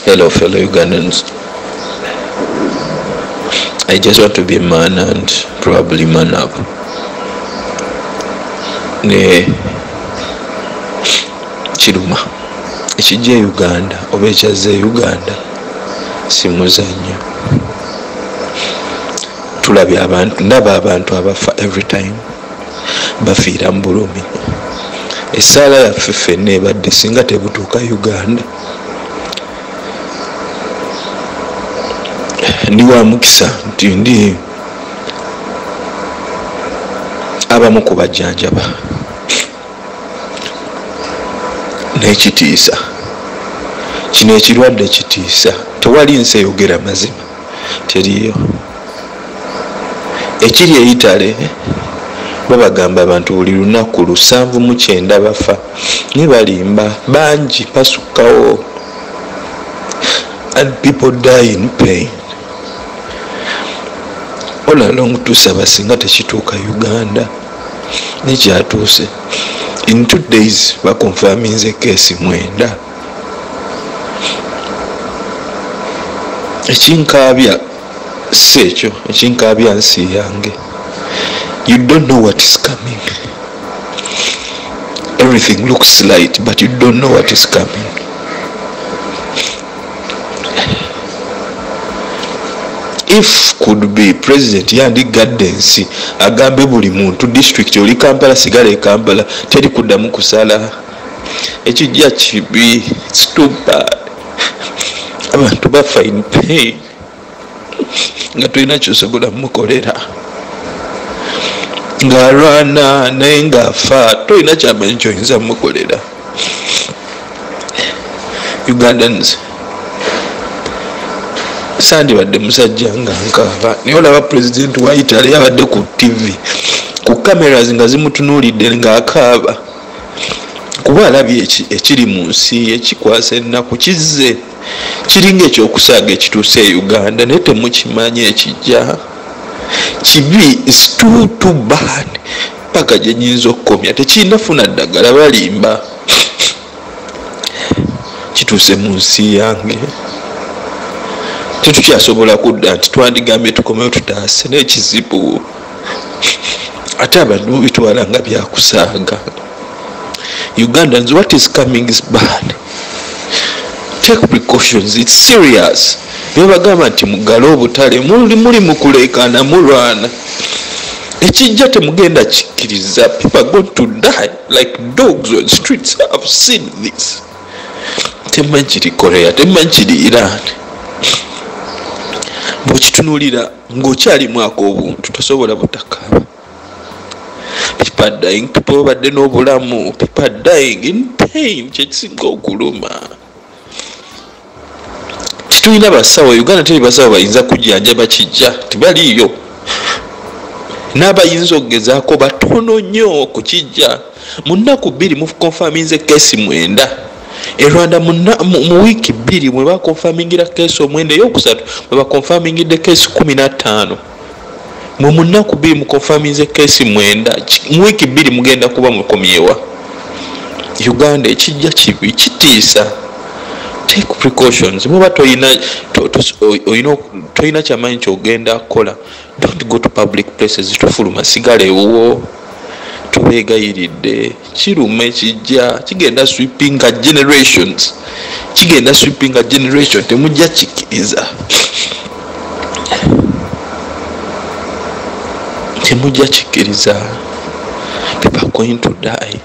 Hello fellow Ugandans, I just want to be a man and probably man up. Ne kiruma ekijja e Uganda oba ekyazza e Uganda si muzannyo. Tulabye abantu, ndaba abantu abafa every time, bafiira mu bulumi. Essaala yaffe ffenna ebadde singa tebutuuka Uganda. Ndi wa mukisa nti ndi abamu ku bajjanjaba, n'ekitiisa kino ekirwadde kitiisa. Tewali nsi eyogera mazima, teriyo. Ekiri e Italy babagamba abantu buli lunaku 79 bafa, ne balimba bangi basukkawo, and people die in pain. All along tusaba singa tekituuka Uganda, nekyatuuse. In 2 days bakonfaminze keesi 9. Ekinkaabya si ekyo, ekinkaabya nsi yange. You don't know what is coming. Everything looks light, but you don't know what is coming. If could be president yandigadde ensi agambe buli muntu district oli Kampala sigala e Kampala, teri kuddamu kusala. Ekijja kibi, it's too bad. Abantu bafa in pain nga tolina kyosobola mukolera, ng'alwana naye ng'afa, tolina kyamanyi kyoyinza mukolera. Ugandans, sandibadde musajja nga nkaaba, naye olaba president wa Italy yabadde ku TV ku cameras nga zimutunuulidde ng'akaaba, kuba alabye ekiri mu nsi ekikwasa ennaku. Kizze kiringa ekyokusaaga ekituuse e Uganda, naye temukimanyi ekijja kibi. It's too bad paka gye nyinza okukomya. Tekirina funa ddagala, balimba. Kituuse mu nsi yange, tetukyasobola kudda nti twandigambye tukomewo tutaase, n'ekizibu ate abantu mubitwala nga byakusaaga. Ugandans, what is coming is bad. Take precautions, it's serious. Byebagamba nti mugale obutale, muli mukuleekaana, mulwana. Ekijja temugenda kikkiriza. People are going to die like dogs on streets. I've seen this. Temanyi kiri Korea, temanyi kiri Iran. Bw'okitunuulira ng'okyalimu ak'obuntu tosobola butakaaba. People are dying, people babadde n'obulamu, people are dying in pain. Kyekisinga okuluma. Tetulina basawo Uganda, teri basawo bayinza kujjanjaba kijja, tebaliiyo. N'abayinza okugezaako batono nnyo ku kijja. Mu nnaku 2 mukonfaminze keesi 9. E Rwanda mu wiiki 2 mwe bakonfamingira keesi 9, eyokusatu mwe bakonfamingidde keesi 15. Mwe mu nnaku 2 mukonfaminze keesi 9, mu wiiki 2 mugenda kuba mukomyewa. Uganda ekijja kibi, kitiisa. Take precautions. Muba toyina kyamanyi kyogenda kukola, don't go to public places. Tofuluma, sigala ewuwo. Tubeegayiridde, kiruma ekijja kigenda sweepinga generations, kigenda sweepinga generation. Temujja kikkiriza, temujja kikkiriza. People are going to die.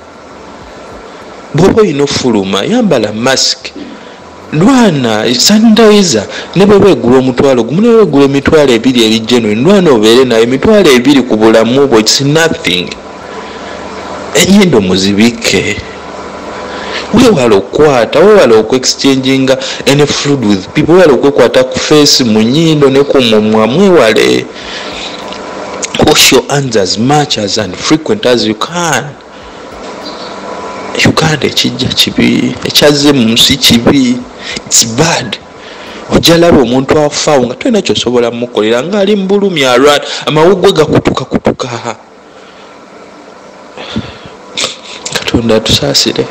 Bw'oba olina ofuluma, yambala mask, lwana sanitizer. Ne bwe beegula 1,000 gumu, ne bwe beegula 2,000 eri genuine, lwana obeere nayo. 2,000 ku bulamu bwo, it's nothing. Ennyindo muzibike, weewale okukwata, weewale okuexchanginga any fluid with people, weewale okwekwata ku face, mu nnyindo ne ku mumwa, mwewale. Wash your hands as much as and frequent as you can. Uganda ekijja kibi, ekyazze mu nsi kibi, it's bad. Ojja laba omuntu afaawo nga tolina kyosobola mukolera, ng'ali mu bulumi, alwana, amawuggwe gakutuka kutuka. Katonda atusaasire.